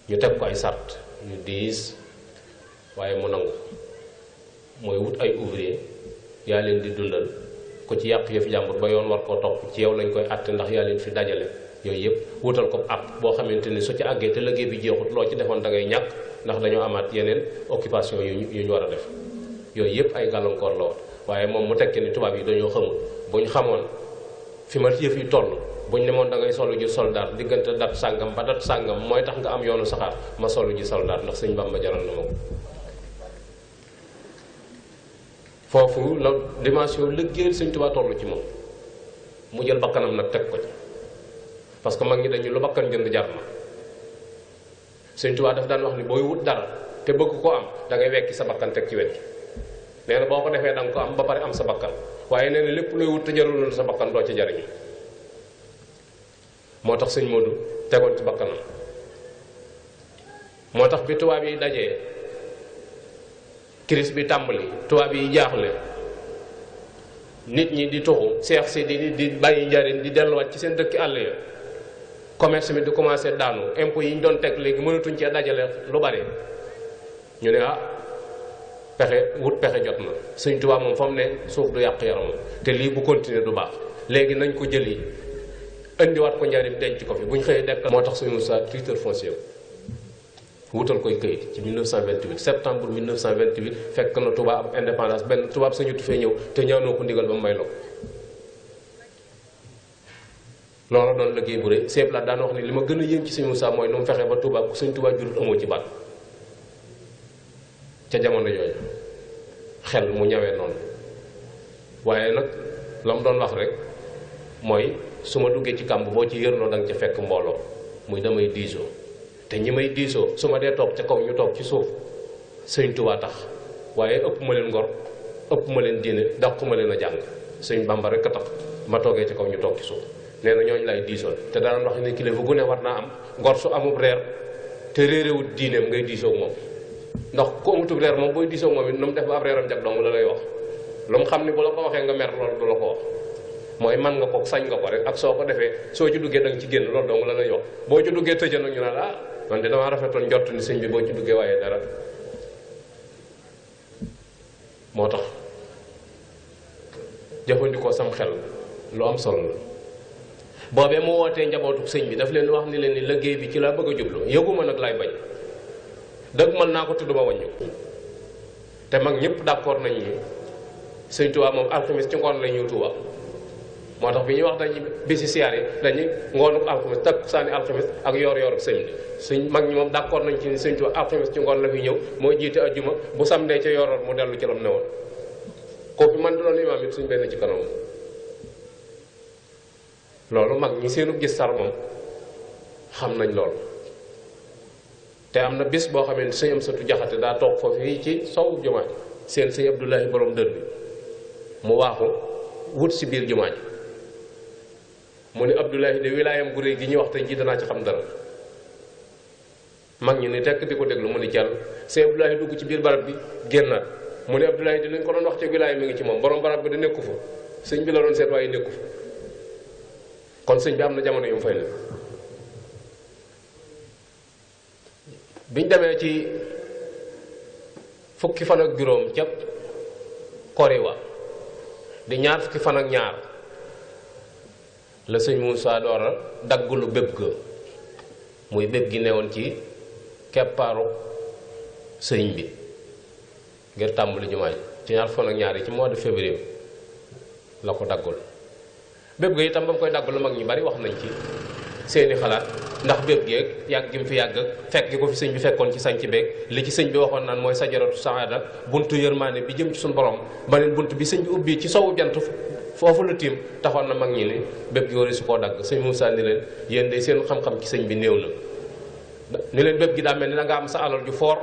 ñu teg ko ay sart yu diis waaye mu nangu mooy wut ay ouvrier yaa leen di dundal ko ci yàq yëf jàmbur ba yoon war koo topp ci yow lañ koy àtte ndax yaa leen fi dajale yooyu yëpp wutal ko ab boo xamante ni su ci àggee te liggéey bi jeexut loo ci defoon da ngay ñàkk ndax dañoo amaat yeneen occupation yu ñu war a def yooyu yëpp ay gàllankoor la woon waaye moom mu tekki ni tubaab yi dañoo xamul buñ xamoon fi ma yëf yi toll buñ ne moon da ngay solu ji soldat diggante dat sàngam ba dat sàngam mooy tax nga am yoonu saxaar ma solu ji soldat ndax sëñ Bamba jaral na ma ko foofu la dimension liggéeyal sëñ Tuubaa toll ci moom mu jël bakkanam nag teg ko ci parce que mag ñi dañu lu bakkan jënd jar na sëñ Tuubaa daf daan wax ni booy wut dara te bëgg ko am da ngay wekki sa bakkan teg ci wet gi nee na boo ko defee da nga ko am ba pare am sa bakkan waaye nee na lépp looy wut te jarul sa bakkan doo ci jariñu moo tax sëñ Modou tegoon ci bakkanam moo tax bi tubaab yi dajee crise bi tàmbali tubaab yi jaaxle nit ñi di tuxu seex si di bàyyi njariñ di delluwaat ci seen dëkki àll ya commerce bi di commencé daanu impôts yi ñu doon teg léegi mënatuñ cee dajale lu bari ñu ne wut pexe jot na sëñ Tuubaa moom fa mu ne suuf du yàq yaramam te lii bu continuer du baax léegi nañ ko jëli indiwaat ko njariñ denc ko fi bu ñu xëyee dekk moo tax suñu Moussa titre foncier wutal koy këyit ci 1928 septembre 1928 fekk na Touba am indépendance benn tubaab sañutu fee ñëw te ñaanoo ko ndigal ba mu may la ko loolu doon liggéey bu rëy seeb la daan wax ni li ma gën a yéem ci sëñ Moussa mooy nu mu fexee ba Touba ku sëñ Touba jurut amoo ci baat ca jamono yooyu xel mu ñawee noonu waaye nag la mu doon wax rek mooy su ma duggee ci kàmb boo ci yërloo da nga ca fekk mbooloo muy damay diisoo te ñi may diisoo su ma dee toog ca kaw ñu toog ci suuf sëñ Tuubaa tax waaye ëpp ma leen ngor ëpp ma leen diine dàqu ma leen a jàng sëñ Bamba rek a tax ma toogee ca kaw ñu toog ci suuf nee na ñooñu lay diisoon te daan wax ne kilifa gu ne war naa am ngor su amub reer te réeréwut diineem ngay diisoo moom ndax ku amutub reer moom booy diisoo moom it nu mu def ba ab reeram jag dong la lay wax lu mu xam ni bu la ko waxee nga mer loolu du la ko wax mooy man nga ko sañ nga ko rek ak soo ko defee soo ci duggee da nga ci génn loolu dong la lay wax boo ci duggee tëjee nag ñu naan man de damaa rafetoon njort ni sëñ bi boo ci duggee waaye dara moo tax jëfandikoo sam xel lu am solo la boobee mu wootee njabootu sëñ bi daf leen wax ni leen ni liggéey bi ci laa bëgg a jublu yëguma nag laay bañ dëgg mën naa ko tudd ma wàññi te mag ñëpp d'accord nañ ni sëñ Tuubaa moom alxamis ci ngoon la ñëw Tuubaa moo tax bi ñuy wax dañuy bisi siyaar yi dañuy ngoonu alxamis takkusaani alxamis ak yor-yor sëñ bi suñ mag ñi moom d'accord nañ ci ni sëñ Tuubaa alxamis ci ngoon la fi ñëw mooy jiite ajjuma bu samdee ca yor-yor mu dellu ci lam ne woon kooku man di doon imaam it suñ benn ci kanam loolu mag ñi seenu gis sar moom xam nañ loolu te am na bis boo xamee ne sëñ Amsatu Jaxate daa toog foofu fii ci sowu jumaa ji seen sëñ Abdoulahi borom dër bi mu waaxu wut si biir jumaa ji mu ne Abdoulahi de wilaayam gu réy gi ñuy wax tey jii danaa ci xam dara mag ñi ni tekk di ko déglu mu ni jàll sëñ Abdoulahi dugg ci biir barab bi génnaat mu ne Abdoulahi di lañ ko doon wax ci wilaaya mi ngi ci moom borom barab bi da nekku fa sëñ bi la doon seet waaye nekku fa kon sëñ bi am na jamono yu mu fay ne biñ demee ci fukki fan ak juróom ca koriwa di ñaar fukki fan ak ñaar la sëñ Moussa Doora daggulu bépp ga muy bépp gi newoon ci keppaaru sëñ bi ngir tàmbali jumaa ji ci ñaar fan ak ñaar yi ci mois de février la ko daggul bépp ga itam ba mu koy daggul mag ñi bari wax nañ ci seeni xalaat ndax bépp geeg yàgg gi mu fi yàgg fekk gi ko fi sëñ bi fekkoon ci sañc beeg li ci sëñ bi waxoon naan mooy sajaratu saada buntu yërmaane bi jëm ci suñu borom beneen bunt bi sëñ bi ubbi ci sowu jant foofu la tiim taxoon na mag ñi ni bépp gi wari su koo dagg sëñ Moussa ni leen yéen de seen xam-xam ci sëñ bi néew na ni leen bépp gi daa mel ni da nga am sa alal ju foor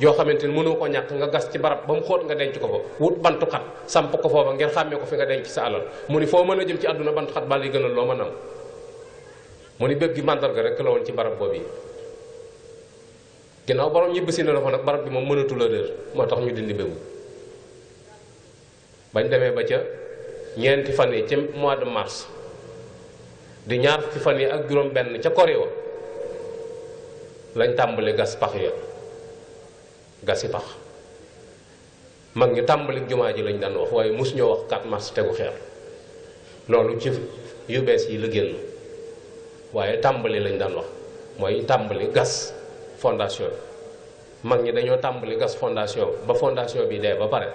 yoo xamante ni mënoo ko ñàkk nga gas ci barab ba mu xóot nga denc ko fa wut bantu xat samp ko foofa ngir xàmmee ko fi nga denc sa alal mu ni foo mën a jëm ci àdduna bantu xat bal yi gënal loo mën a am mu ni bëgg gi màndarga rek la woon ci barab boobu yi ginnaaw borom ñibbisi na la fa nag barab bi moom mënatu la réer moo tax ñu dindi bëggu bañ demee ba ca ñeenti fan yi ca mois de mars di ñaar fukki fan yi ak juróom benn ca kori wa lañ tàmbali gas pax ya gasi pax mag ñu tàmbali jumaa ji lañ daan wax waaye mosu ñoo wax 4 mars tegu xeer loolu ci yu bees yi la génn waaye tàmbali lañ daan wax mooy tàmbali gas fondation bi mag ñi dañoo tàmbali gas fondation ba fondation bi dee ba pare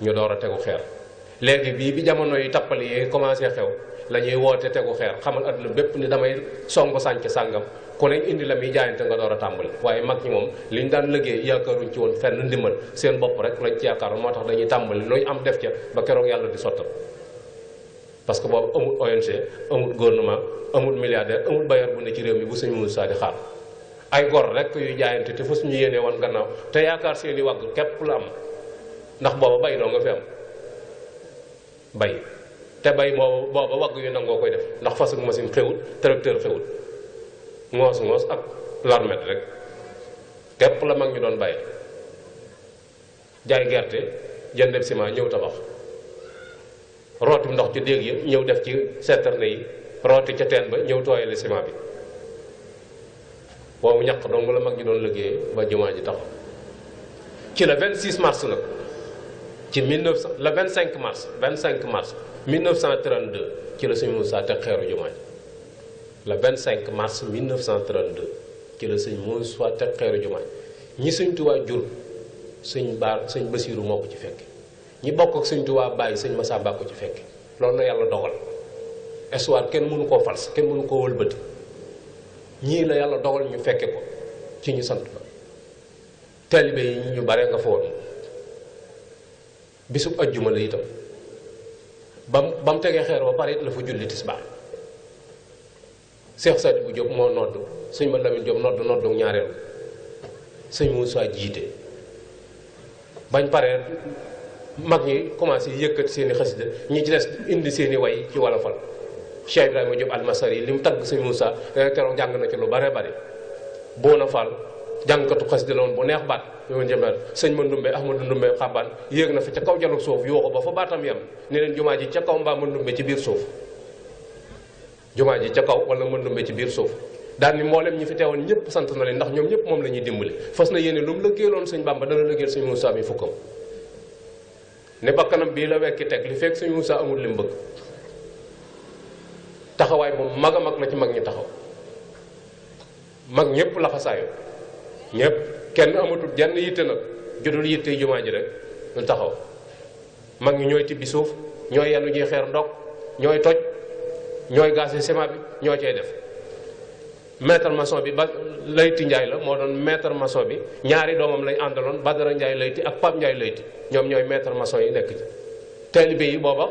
ñu door a tegu xeer léegi bii bi jamono yi tappali yi commencé xew la ñuy woote tegu xeer xamal adduna bépp ni damay songu sànc sàngam ku ne indi la muy jaayante nga door a tàmbali waaye mag ñi moom liñ daan liggéey yaakaaruñ ci woon fenn ndimbal seen bopp rek lañ ci yaakaaroon moo tax dañuy tàmbali luñ am def ca ba keroog yàlla di sottal parce que boobu amul ONG amul gouvernement amul milliardaire amul bailleur bu ne ci réew mi bu suñu Moussa di xaar ay gor rek yu jaayante te fa suñu yéenee woon gannaaw te yaakaar seeni wagg képp la am ndax booba bay doo nga fi am bay te bay booba wagg yu nangoo koy def ndax fas ak machine xewul tracteur xewul ngoos ak larmet rek képp la mag ñu doon bàyyi jaay gerte jëndeb ciment ñëw tabax rooti ndox ci déeg yi ñëw def ci citerne yi rooti ca teen ba ñëw tooyale ciment bi boobu ñaq dong la mag ñi doon liggéey ba jumaa ji taxaw ci le 26 mars nag ci le 25 mars 1932 ci la Sëñ Moussa teg xeeru jumaa ji le 25 mars 1932 ci la Sëñ Moussa teg xeeru jumaa ji ñi Sëñ Tuubaa jur sëñ Basiiru moo ko ci fekke ñi bokk ak Sëñ Tuubaa bàyyi Sëñ Masamba ko ci fekke loolu la yàlla dogal histoire kenn mënu koo fals kenn mënu koo wëlbati ñii la yàlla dogal ñu fekke ko ci ñu sant ba taalibe yi ñu bare nga fa woon bisub ajjuma la itam ba mu tegee xeer ba pare it la fa julli tisbaar Cheikh Sadibou Diop moo nodd sëñ ma Lamine Diop noddu ñaareelu Sëñ Moussa jiite bañ paree mag ñi commencé yëkkat seeni xasida ñi ci des indi seeni way ci wolofal Cheikh Ibrahima Diop almasari li mu tagg Sëñ Moussa keroog jàng na ci lu bare bare Boona Fall jàngkatu xasida la woon bu neex baat yoon jëmel sëñ ma ndumbe Ahmadu Ndumbe xabaan yéeg na fi ca kaw jalug suuf yoo ko ba fa baatam yam ne leen jumaa ji ca kaw mbaa ma ndumbe ci biir suuf jumaa ji ca kaw wala ma ndumbe ci biir suuf daal ni mboolem ñi fi teewoon ñëpp sant na leen ndax ñoom ñëpp moom la ñuy dimbali fas na yéene lu mu lëggéeloon sëñ Bàmba dana lëggéel Sëñ Moussa mi fukkam ne bakkanam bii la wekki teg li fekk Sëñ Moussa amul li mu bëgg taxawaay bu mag a mag la ci mag ñi taxaw mag ñëpp la xasaayo ñëpp kenn amatul jenn yitte nag judul yitte jumaa ji rek ñu taxaw mag ñi ñooy tibbi suuf ñooy yenu ji xeer ndog ñooy toj ñooy gaase ciment bi ñoo cay def maître maçon bi ba Layti Njaay la moo doon maître maçon bi ñaari doomam lañ àndaloon Badara Njaay Layti ak Pape Njaay Layti ñoom ñooy maître maçon yi nekk ci taalibe yi booba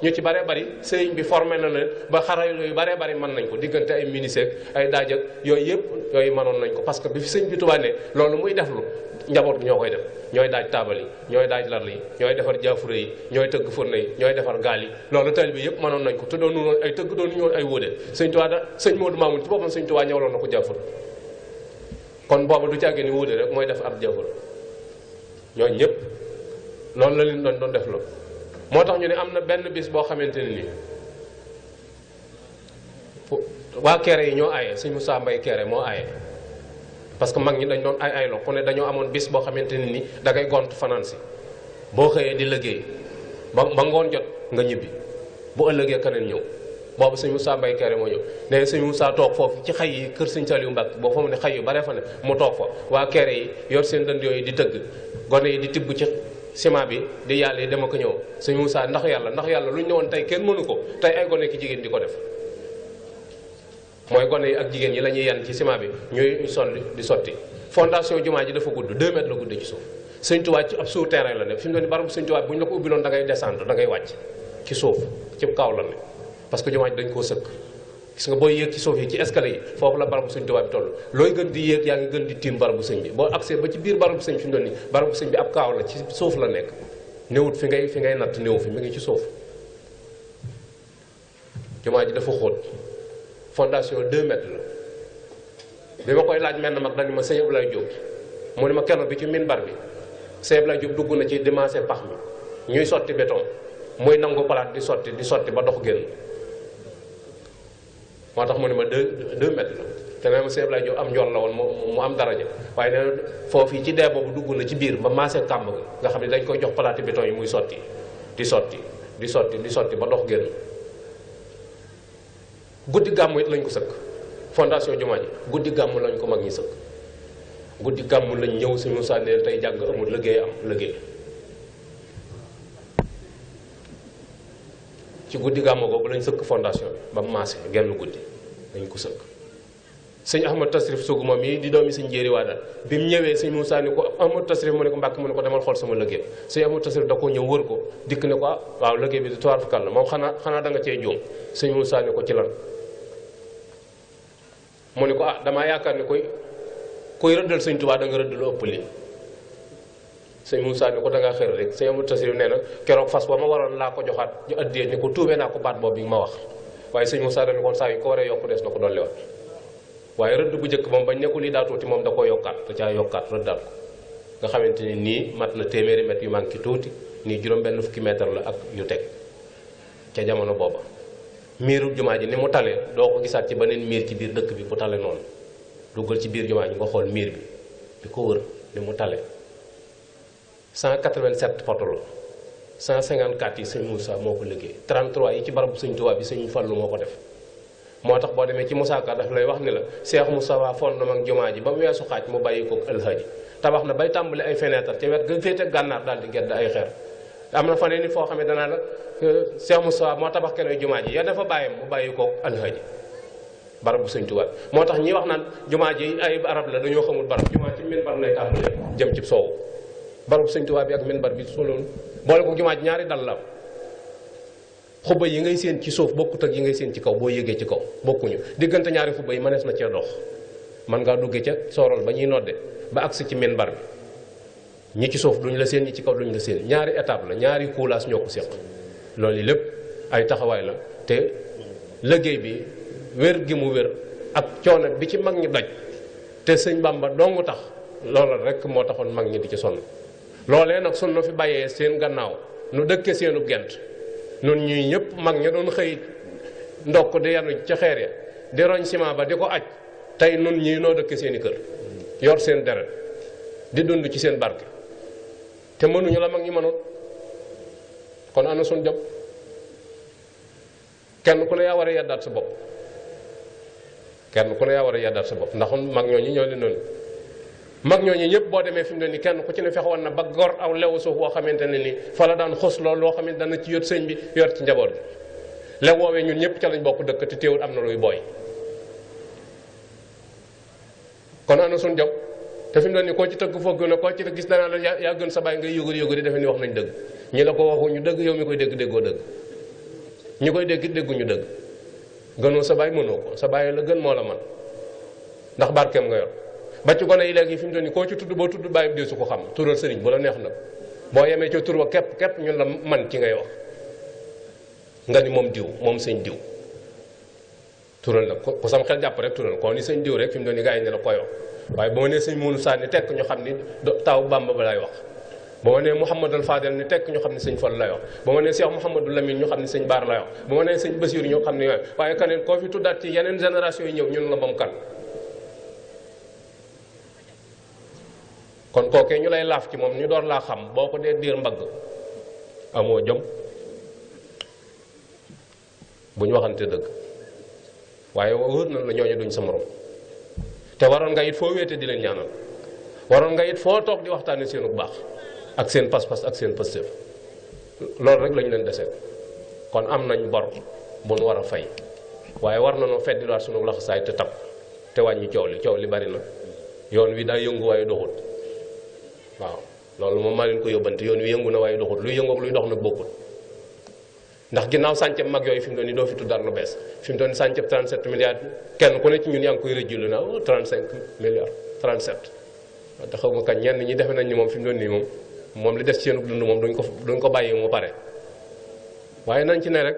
ñu ci bare bari sëriñ bi formé na leen ba xarala yu bare bari mën nañ ko diggante ay ministère ay daaj ak yooyu yëpp yooyu mënoon nañ ko parce que bi fi sëñ bi Tuubaa ne loolu muy def lu njaboot gi ñoo koy def ñooy daaj taabal yi ñooy daaj lal yi ñooy defar jaafure yi ñooy tëgg furne yi ñooy defar gaal yi loolu taalibe yëpp mënoon nañ ko te doonu woon ay tëgg doonu ñoon ay wóode sëñ Tuubaa sëñ Moodu Maamun ci boppam sëñ Tuubaa ñëwloon na ko jaafur kon boobu du càggee ni wóode rek mooy def ab jaafur ñooñu ñëpp loolu la leen doon def loolu moo tax ñu ne am na benn bis boo xamante ne nii waa Kéré yi ñoo aaye Sëñ Moussa Mbaye Kéré moo aaye parce que mag ñi dañ doon ay aylo ku ne dañoo amoon bis boo xamante ne nii dangay gont fanaan si boo xëyee di liggéey ba ngoon jot nga ñibbi bu ëllëgee keneen ñëw boobu Sëñ Moussa Mbaye Kéré moo ñëw ne Sëñ Moussa toog foofu ci xay yi kër Sëñ Saliou Mbacke boo fa mu ne xay yu bare fa ne mu toog fa waa Kéré yi yor seen dënd yooyu di tëgg gone yi di tibb ci ciment bi di yàlla yi dama ko ñëw Sëñ Moussa ndax yàlla lu ñu ne woon tey kenn mënu ko tey ay gone ki jigéen di ko def mooy gone yi ak jigéen yi la ñuy yan ci ciment bi ñuy solli di sotti fondation jumaa ji dafa gudd 2 mètres la gudd ci suuf Sëñ Tuubaa ci ab suuf terrain la ne fi mu ne barabu Sëñ Tuubaa bu ñu la ko ubbiloon da ngay descendre da ngay wàcc ci suuf ci kaw la ne parce que jumaa ji dañ koo sëkk gis nga booy yéeg ci suuf yi ci escalier yi foofu la barabu sëñ Tuubaa bi toll looy gën di yéeg yaa ngi gën di tiim barabu sëñ bi boo accès ba ci biir barabu sëñ fi mu doon nii barabu sëñ bi ab kaaw la ci suuf la nekk néewut fi ngay natt néew fi mi ngi ci suuf jumaa ji dafa xóot fondation 2 mètres la bi ma koy laaj mel na mag dañu ma sëñ Abdoulaye Diop mu ne ma keno bi ci minbar bi sëñ Abdoulaye Diop dugg na ci dimanche pax mi ñuy sotti béton muy nangu palaat di sotti ba dox génn moo tax mu ne ma 2 mètres la te nee ma sëñ Abdoulaye Diop am njool la woon mu am daraja waaye nee na foofu yi ci dee boobu dugg na ci biir ba maasee kàmb gi nga xam ne dañ koy jox palaati béton yi muy sotti di sotti ba dox génn guddi gàmmu it lañ ko sëkk fondation jumaa ji guddi gàmmu lañ ko mag ñi sëkk guddi gàmmu lañ ñëw si Moussa ne tey jàng amul liggéey am liggéey ci guddi gàmmu googu lañ sëkk fondation bi ba maase genn guddi lañ ko sëkk sëñ Ahmad Tasrif Suguma mii di doomi sëñ Jéeri waa daal bi mu ñëwee sëñ Moussa ni ko Ahmad Tasrif mu ne ko Mbàkke mu ne ko demal xool sama liggéey sëñ Ahmad Tasrif da ko ñëw wër ko dikk ne ko ah waaw liggéey bi di toir fakal la moom xanaa da nga cee juum sëñ Moussa ni ko ci lan mu ne ko ah damaa yaakaar ne koy rëddal sëñ Tuubaa da nga rëdd lu ëpp lii sëñ Moussa ni ko da ngaa xër rek sëñ Ahmad Tasrif nee na keroog fas ba ma waroon laa ko joxaat ñu addiyee ni ko tuubee naa ko baat boobu bi ma wax waaye sëñ Moussa dañu kon saa yu ko waree yokku des na ko dolliwaat waaye rëdd bu njëkk moom bañ nekkul lii daa tuuti moom da koo yokkaat da caa yokkaat rëddaat ko nga xamante ni nii mat na téeméeri mètres yu manqué tuuti nii juróom-benn fukki mètre la ak yu teg ca jamono booba miiru jumaa ji ni mu talee doo ko gisaat ci beneen miir ci biir dëkk bi bu tale noonu duggal ci biir jumaa ji nga xool miir bi ko wër ni mu tale 187 poto la 154 yi sëñ Moussa moo ko liggéey 33 yi ci barabu sëñ Tuubaa bi sëñ Fallu moo ko def moo tax boo demee ci Moussa Ka daf lay wax ni la Cheikh Moussa waa fondement ak jumaa ji ba mu weesu xaaj mu bàyyi ko alxaaji tabax na bay tàmbali ay fenêtre ca wet ga féete gànnaar daal di gedd ay xeer am na fa ne ni foo xam ne danaa la Cheikh Moussa moo tabax kenn jumaa ji ya dafa bàyyam mu bàyyi ko alxaaji barabu sëñ Tuubaa moo tax ñi wax naan jumaa ji ay arab la dañoo xamul barab jumaa ci minbar lay tàmbalee jëm ci soowu barabu sëñ Tuubaa bi ak minbar bi soloon boole ko jumaa ji ñaari dal la xubba yi ngay séen ci suuf bokkut ak yi ngay séen ci kaw boo yëgee ci kaw bokkuñu diggante ñaari xubba yi mënees na cee dox man ngaa duggee ca soorol ba ñuy nodde ba agsi ci minbar bi ñi ci suuf duñ la séen ñi ci kaw duñ la séen ñaari étape la ñaari kuulaas ñoo ko séq loolu yi lépp ay taxawaay la te liggéey bi wér gi mu wér ak coono bi ci mag ñi daj te sëñ Bamba dong tax loola rek moo taxoon mag ñi di ci sonn loolee nag sun na fi bàyyee seen gannaaw nu dëkke seenu gent nun ñuy ñëpp mag ña doon xëy ndokk di yanu ca xeer ya di roñ ciment ba di ko aj tey nun ñii noo dëkke seeni kër yor seen deret di dund ci seen barke te mënuñu la mag ñi mënoon kon ana sun jom kenn ku ne yaa war a yeddaat sa bopp kenn ku ne yaa war a yeddaat sa bopp ndax mag ñooñu ñoo leen noonu mag ñooñu ñëpp boo demee fi mu ne nii kenn ku ci ne fexewoon na ba gor aw lewu suuf woo xamante ne ni fa la daan xos loolu loo xamante dana ci yot sëñ bi yor ci njaboot bi lew woowee ñun ñëpp ca lañ bokk dëkk te teewul am na luy booy kon ana suñ jom te fi mu ne nii koo ci tëgg foog ne koo ci gis danaa la yaa gën sa baay ngay yëgul di defe ni wax nañ dëgg ñi la ko waxuñu dëgg yow mi koy dégg déggoo dëgg ñi koy dégg dégguñu dëgg gënoo sa baay mënoo ko sa baay la gën moo la man ndax barkeem nga yor ba ci gone yi léegi fi mu toll nii koo ci tudd boo tudd bàyyi deesu ko xam tural sëriñ bu la neex nag boo yemee ca tur ba képp ñun la man ci ngay wax nga ni moom diw moom sëñ diw tural nag ku sam xel jàpp rek tural koo ni sëñ diw rek fi mu toll nii gars yi ne la koy wax waaye boo nee sëñ Mounu Sànni tekk ñu xam ni taw Bàmba ba lay wax boo nee Mouhamadul Fadel ni tekk ñu xam ne sëñ Fall lay wax boo nee Cheikh Mouhamadou Lamine ñu xam ne sëñ Baar lay wax boo nee sëñ Basiir ñu xam ne yooyu waaye kaneen koo fi tuddaat ci yeneen génération yi ñëw ñun la moom kan kon kookee ñu lay laaf ci moom ñu door laa xam boo ko dee diir mbagg amoo jom bu ñu waxante dëgg waaye wóor na la ñooñu duñ sa morom te waroon nga it foo wéete di leen ñaanal waroon nga it foo toog di waxtaane seenu baax ak seen pas-pas ak seen pëstëf loolu rek lañu leen desee kon am nañ bor bu nu war a fay waaye war na noo feddiwaat sunu laxasaay te tab te wàññi coow li bari na yoon wi daa yëngu waaye doxut waaw loolu moom maa leen ko yóbbante yoon wi yëngu na waaye doxut luy yëngu ak luy dox nag bokkut ndax ginnaaw sànceb mag yooyu fi mu doon nii doo fi tuddar lu bees fi mu doon nii sànceb 37 milliards kenn ku ne ci ñun yaa ngi koy rëjjulu na 35 milliards 37 te xaw ma kañ ñenn ñi defe nañ ni moom fi mu doon nii moom li des ci seen dund moom duñ ko bàyyi mu pare waaye nañ ci ne rek